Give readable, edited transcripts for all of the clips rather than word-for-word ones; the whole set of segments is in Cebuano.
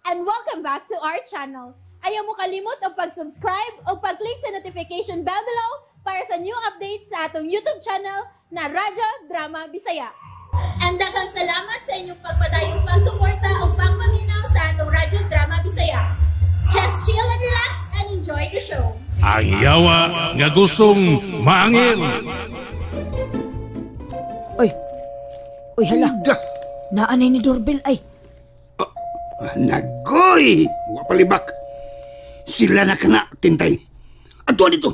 And welcome back to our channel. Ayaw mo kalimot og pag-subscribe o pag-click sa notification bell below para sa new updates sa atong YouTube channel na Radyo Drama Bisaya. And daghang salamat sa inyong pagpadayong pagsuporta o pagpaminaw sa atong Radyo Drama Bisaya. Just chill and relax and enjoy the show. Ang yawa nga gustong maangil. Oy. Oy, hala. Naanay ni doorbell ay. Nagoy! Wa palibak. Sila na ka na, Tintay. Adto dito.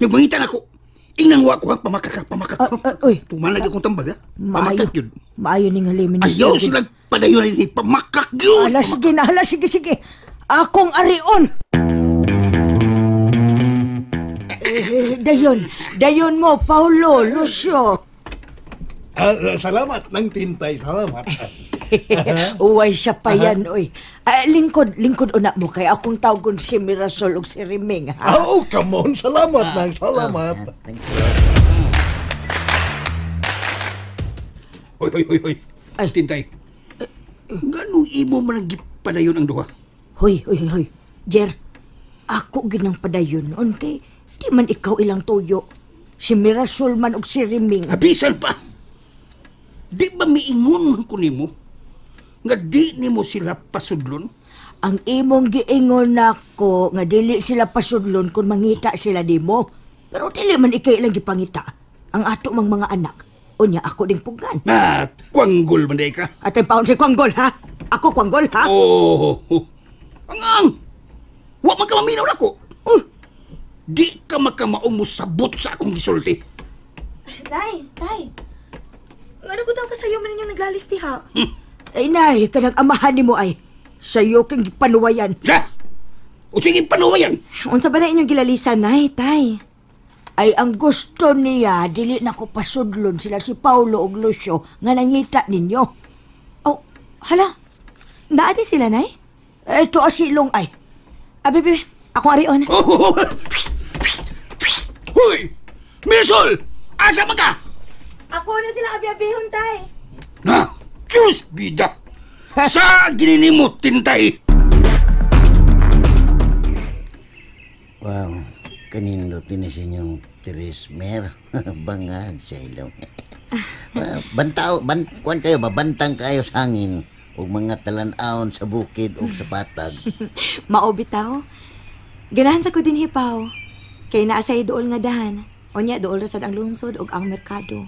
Yung mangita nako. Ingnang wa ko ha, pamakak ka, pamakak. Oy. Tumanag akong tambag ha. Maayo. Pamakak yun. Maayo ning halimin. Ayaw sila padayon ni pamakak yun. Ala, sige na, hala, sige, sige. Akong arion. Eh, dayon, dayon mo, Paulo, Lucio. Salamat ng Tintay, salamat. Uway siya pa yan, oy. Lingkod, lingkod una mo kay akong tawgon si Mirasol ug si Riming, ha? Oh, come on, salamat nang, salamat. Hoy, hoy, hoy, hoy. Ay. Tintay. Nganong imo man ang gipadayon ang duha? Hoy, hoy, hoy. Jer, ako ginang padayon noon kay di man ikaw ilang tuyo. Si Mirasol man ug si Riming. Abisan pa. Di ba miingon man ko nimo nga di nimo sila pasudlon? Ang imong giingon nako nga dili sila pasudlon kung mangita sila nimo. Pero dili man ikay ilang gipangita. Ang ato mang mga anak. Unya ako ding puggan. Na, kwanggol man day ka. Atay paon si Kwanggol, ha? Ako Kwanggol, ha? Oh, ang. Wa man ka maminaw nako. Di ka makamaong mosabot sa akong gisulti. Tay, tay. Ngano ko daw kasayo man ninyong naglalisti ha? Ay, nay, kanang amahan nimo ay. Sayo kang gipanuwayan. Sa? O sige, panuwayan. Unsa ba na inyong gilalisan, nay, tay? Ay, ang gusto niya, dili na ko pasudlon sila si Paulo ug Lucio nga nangita ninyo. Oh, hala. Naa di sila, nay? Ito asilong ay. Abi, bi, ako arion. Oh, Hoy! Mirasol! Asa man ka? Ako na sila abi-abihon, tay. Na, Diyos bida! Sa gininimo, Tintay! Wow, kanindot din sa inyong Trismer. Bangag sa ilong. Bantao, kuan kayo ba? Bantang kayo sa hangin ug mga talan-aon sa bukid ug sa patag. Mao bitaw. Ganahan sa ko din hipaw. Kay naa say duol nga dahan. Unya duol ra sad ang lungsod ug ang merkado.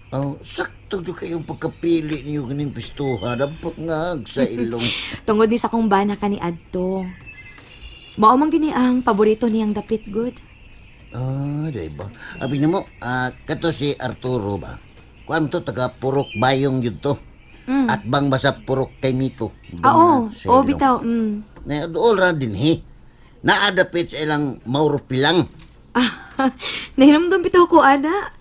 Oh, sakto jud kayong pagkapili niyo ganing pistuhan. Ang bangag sa ilong. Tungod ni sa kong bana kani adto. Mao man gini ang paborito niyang dapit good. Ah, di ba? Abi nimo, kato si Arturo ba? Kuan to taga Purok Bayong yun to. At bang ba sa Purok kay Mito? Ah, oo, Bangag sa oo ilong. bitaw. Mm. Na dool ra din he. Naadapit sa ilang Mauro Pilang. Ah, nahinumdum bitaw ko ana.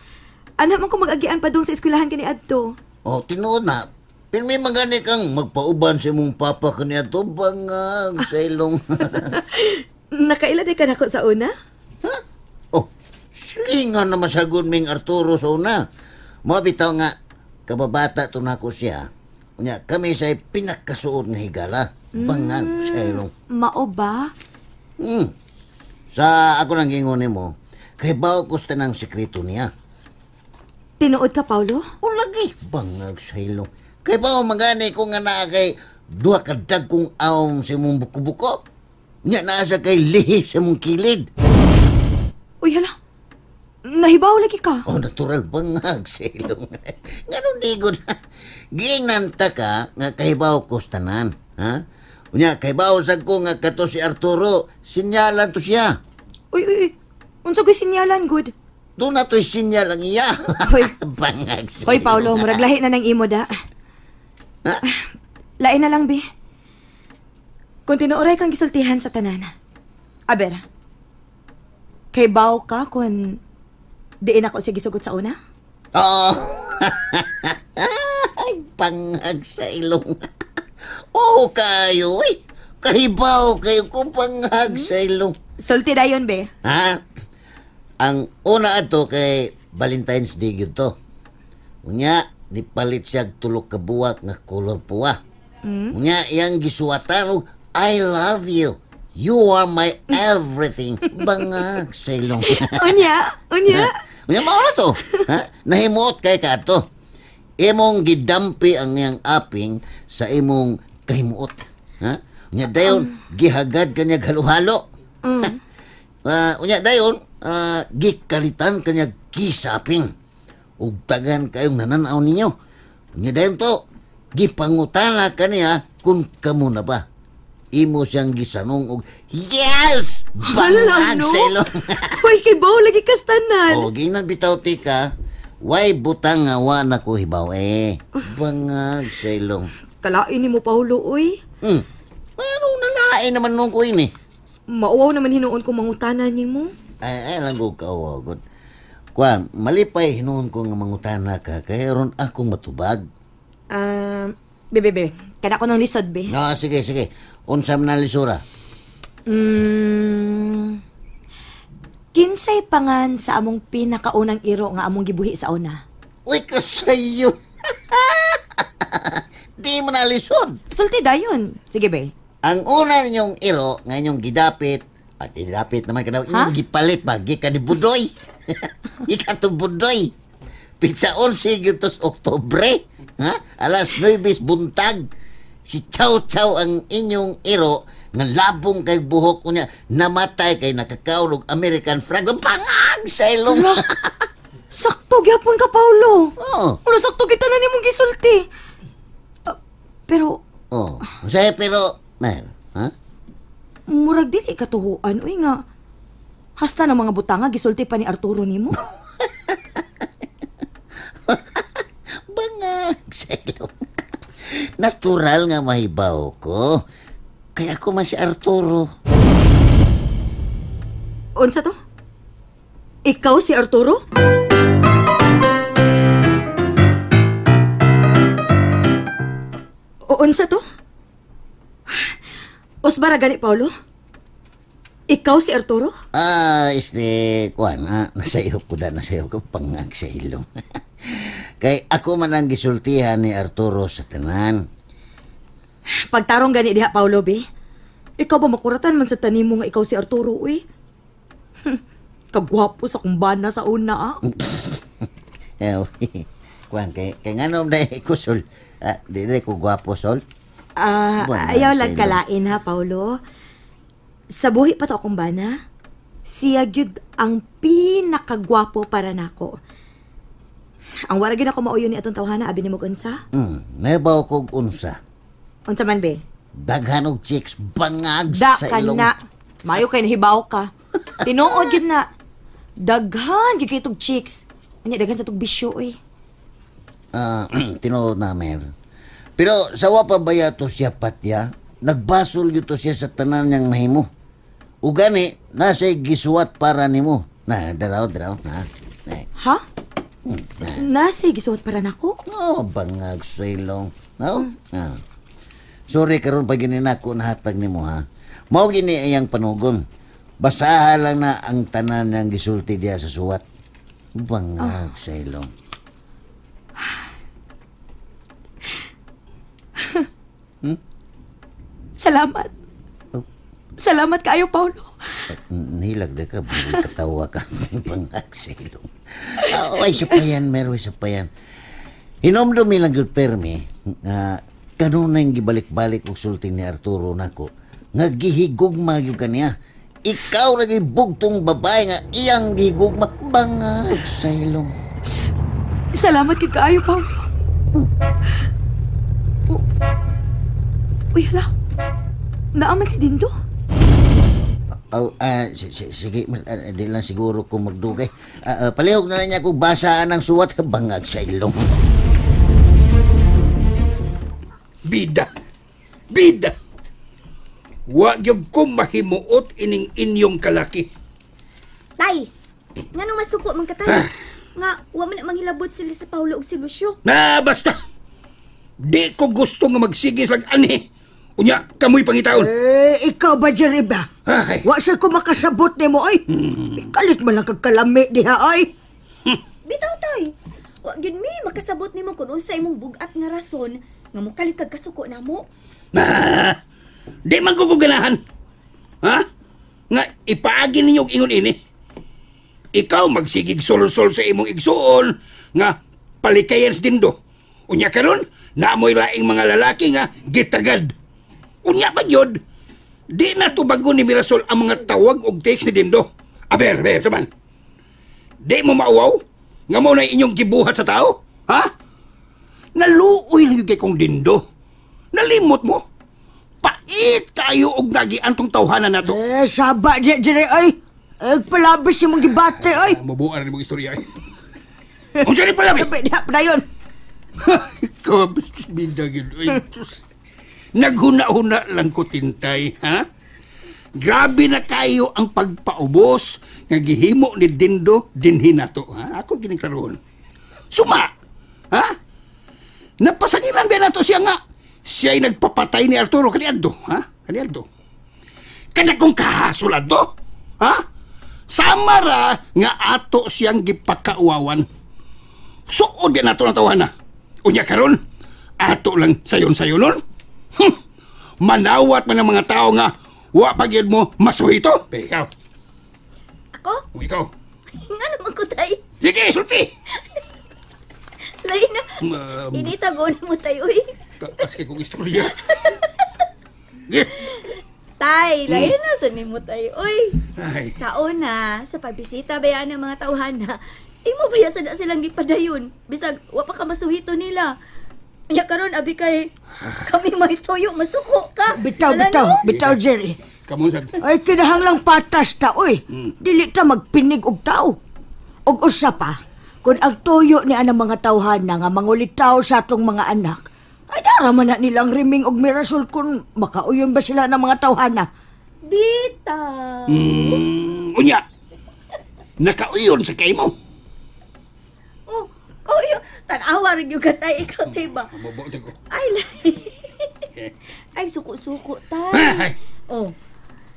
Ana man ko mag-agian pa dong sa eskwelahan kani adto. Oh, tinuod na. Pero may magani kang magpauban sa imong papa kaniya to bangag sa ilong. Nakaila di ka nako sa una? Ha? Oh, silingan na masagod ming Arturo sa una. Mao bitaw nga kababata to nako siya. Unya kami sa pinakasuot nga higala. Bangag sa ilong. Mao ba? Hmm. Sa ako nang gingon nimo, kay bao ko sa tanang sekreto niya. Tinuod ka, Paulo? O lagi, bangag sa ilong. Kay bao magani ko nga naa kay duha ka dagkong awong sa imong buko-buko. Nya naa sa kay lihi sa imong kilid. Uy, hala. Nahibaw lagi ka. Oh, natural bangag sa ilong. Ganun di ko na. Giingnan ta ka nga kahibaw ko sa tanan. Ha? Unya, kahibaw sad ko nga kato si Arturo, sinyalan to siya. Uy, uy, uy. Unsa ko'y sinyalan, good? Doon na to'y sinyal ang iya. Hoy. Bangag sa Hoy, Paulo, ilong. murag lahi na ng imo da. Ha? Lain na lang, bi. Kung tinuoray kang gisultihan sa tanan. Aber, kay baw ka kung diin ako siya gisugot sa una? Oo. Ay, bangag sa ilong. Oo kayo, eh. Kahibaw kayo kung bangag sa ilong. Sulti dayon, be. Ha? Ang una ato kay Valentine's Day gyud to. Unya, nipalit siya og tulok ka buwak nga kolor puwa. Unya iyang gisuwatan og I love you. You are my everything. Bangag sa ilong. Unya, unya. Unya mao na to. Ha? Nahimuot kay ka ato. Imong gidampi ang iyang aping sa imong kahimuot. Ha? Unya dayon gihagad kanya halo-halo. Unya dayon gikalitan kanya kisaping. Ug tagan kayong nananaw ninyo. Unya dayon to gipangutana kaniya kung kamo na ba. Imo siyang gisanong og yes! Bangag no? sa ilong. Uy, kay bawo lagi kastanan. O, ginan bitaw tika. Way butang nga wa na ko hibaw eh. Bangag sa ilong. Kalain ni mo, Paulo, uy. Ano nalain naman nung ko ini? Mauwaw naman hinuon kong mangutana nimo. Ay, lang ko kauwaw. Kuan, malipay hinuon ko nga mangutana ka kay ron akong matubag. Be, be. Kada ko ng lisod, be. No, sige, sige. Unsa man na lisura? Kinsay pangan sa among pinakaunang iro nga among gibuhi sa una? Uy, kasayo. Di mo na lisod. Sulti dayon. Sige, be. Ang una ninyong iro nga inyong gidapit, at gidapit naman ka daw, inyong gipalit ba, gikan ni Budoy. Gikan to Budoy. Pizza 11 gitos Oktubre, ha? Alas 9 buntag. Si Chow Chow ang inyong iro nga labong kay buhok unya namatay kay nakakaon og American frog. Pangag sa ilong. Sakto gyapon ka, Paulo. Oo. Wala sakto kita na nimong gisulti. Pero Oh, say pero man, ha? Murag dili katuhuan uy nga. Hasta ng mga butanga gisulti pa ni Arturo nimo. Bangag sa ilong. Natural nga mahibaw ko. Kaya ako man si Arturo. Unsa to? Ikaw si Arturo? Unsa to? Usbara gani, Paulo? Ikaw si Arturo? Kuan, nasa iyo ko na, nasa iyo ko, pangag sa ilong. Kay ako man ang gisultihan ni Arturo sa tanan. Pagtarong gani diha, Paulo, be. Ikaw ba makuratan man sa tanim mo nga ikaw si Arturo, uy? Kagwapo sa kumbana sa una, ah. Kuan, kay nganom na ko, Sol. Di na ko gwapo, Sol. Ayaw lang kalain, ha, Paulo. Sa buhi pa to akong bana, siya gyud ang pinakagwapo para nako. Ang wala gyud ako mauyon ni atong tawhana, abi nimo unsa? Nabaw kog unsa. Unsa man be? Daghan og chicks bangag da sa ka ilong. Na. Mayo kay nahibaw ka. Tinuod gyud na. Daghan gyud kay tog chicks. Unya daghan sa tog bisyo oy. Tinuod na mer. Pero sa wa pa baya to siya patya, nagbasol gyud to siya sa tanan niyang nahimo. Ugani, nasa gisuwat para nimo. Na, daraw, na. Ha? Nasa gisuwat para nako? Oh, bangag sa ilong. No? Ah. Sorry karon pag gininako nahatag nimo ha. Mao gini iyang panugon. Basaha lang na ang tanan niyang gisulti diya sa suwat. Bangag sa ilong. Salamat. Oh. Salamat kaayo, Paulo. Nilag na ka, katawa ka. Bangag sa ilong. Ay, sa payan, meron sa payan. Hinomdumi lang yun, permi, nga kanunay gibalik-balik og sulti ni Arturo nako, nga gihigugma yun kaniya. Ikaw lagi bugtong babae nga iyang gihigugma. Bangag sa ilong. Salamat kid kaayo, Paulo. Uy, hala. Naaman si Dindo? Sige, di lang siguro kung magdugay. Palihog na lang niya kung basaan ang suwat, bangag sa ilong. Bida! Bida! Wa gyud ko mahimuot ining inyong kalaki. Tay, nganong masuko man ka, tay? Nga, wa man na manghilabot sila sa Paulo ug si Lucio. Na, basta! Di ko gusto nga magsigis lang ani. Unya, kamoy pangitaon. Eh, ikaw ba, Jerry ba? Ay. Wa sa ko makasabot nimo ay. Kalit man lang kag kalami diha ay. Bitaw, tay. Wa gyud mi makasabot nimo kun unsa imong bug-at nga rason Nga mukalit kag kasuko namo. Di man ko ganahan. Ha? Nga ipaagi ninyo og ingon ini. Ikaw magsigig sulsol sa imong igsuon nga palikayan sa Dindo. Unya karon, naamoy laing mga lalaki nga gitagad. Unya pa gyud, di na tubagon ni Mirasol ang mga tawag og text ni Dindo. Aber, aber, saman. Di mo mauwaw nga mo na inyong gibuhat sa tao? Ha? Naluoy lang yung kay kong Dindo. Nalimot mo. Pait kayo og nagian tong tawhanan nato. Eh, saba di, Jerry, ay. Eh, palabis yung mga gibate, ay. Mabuan na mong istorya, ay. Unsa ni palabi? Sabi, diha, padayon. Ikaw, bida gyud, ay. Diyos. Naghuna-huna lang ko, Tintay, ha? Grabe na kayo ang pagpaubos nga gihimo ni Dindo dinhi nato, ha? Ako gining klarohon. Suma, ha? Napasangilan ba nato siya nga? Siya'y nagpapatay ni Arturo kaniadto, ha? Kaniadto. Kada kong kahasol adto, ha? Sama ra nga ato siyang gipakauwawan. Suod ba nato natawa na. Unya karon, ato lang sayon-sayon nun. Manawat man ang mga tao nga wa pa gyud mo masuhito. Eh, ikaw. Ako? O, ikaw. Nga naman ko, tay. Sige, sulti. Lain na. Initago na mo tayo, uy. Taas kay kong istorya. Sige. Tay, lain na sa nimo tayo, uy. Ay. Sa una, sa pagbisita ba yan ng mga tawhana, imo ba yan sa silang gipadayon? Bisag, wa pa ka masuhito nila. Nya karon abi kay kami may tuyo, masuko ka. Bitaw, Ala, bitaw, no? bitaw, Jerry. Kamu sad. Ay, kinahanglang patas ta, oy. Dili ta magpinig og tao. Og usa pa, kung ang tuyo ni anang mga tawhana nga mangulitaw sa atong mga anak, ay dara man na nilang riming og Mirasol kung makauyon ba sila ng mga tawhana. Bitaw. Unya, nakauyon sa kay mo. Oh, kauyon. Tanawa rin yung katay, ikaw, tay ba? Mabuo ko. Ay, lay. Ay, suko-suko, tay. Ay. Oh,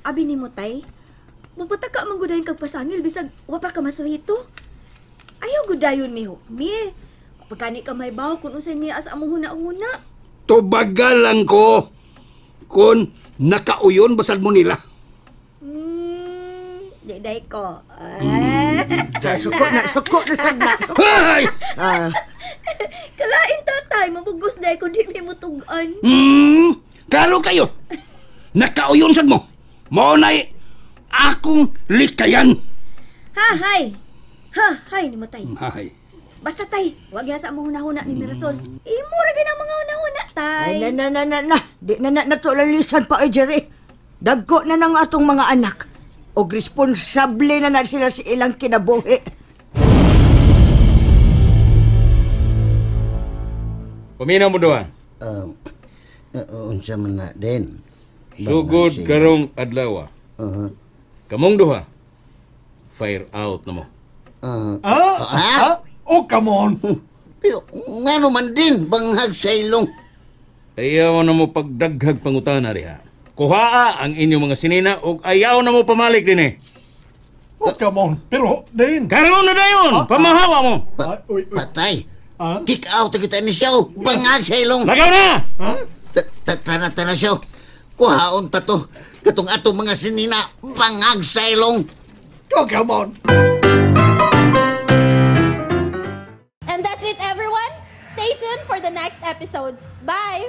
abi ni mo, tay. Mapata ka man gudayon kag pasangil, bisag wa pa ka masuhito. Ayaw gudayon mi hukmi. Pagkani ka may baw kung unsay niya sa among huna-huna. Tubagal lang ko kung nakauyon basad mo nila. Di day ko. Suko na, suko na sad na. Ay! Kalain tatay, mabugos day kung di mi mutugan. Klaro kayo. Nakauyon sad mo. Mao na'y akong likayan. Ha, hay. Ha, hay ni mo tay. Hay. Basta tay, wag yan sa among hunahuna ni Mirasol. Imo ra gyud ang mga hunahuna, tay. Ay, na, na, na, na, na. Di na na natulalisan pa, oy, Jerry. Dagko na ng atong mga anak. Og responsable na na sila sa ilang kinabuhi. Paminaw mo doon. Unsa man na din. Sugod karong adlaw. Kamong duha. Fire out na mo. Ah? Oh, come on. Pero ngano man din banghag sa ilong. Ayaw na mo pagdaghag pangutana diha. Kuhaa ang inyong mga sinina ug ayaw na mo pamalik din eh. Oh, come on. Pero, din. Karoon na dayon! Pamahawa mo! Patay. Kick out kita ni siya. Banghag sa ilong. Lagaw na! Tana, tana siya. Kuhaon ta to. Katong atong mga sinina, bangag sa ilong. Oh, come on. And that's it, everyone. Stay tuned for the next episodes. Bye!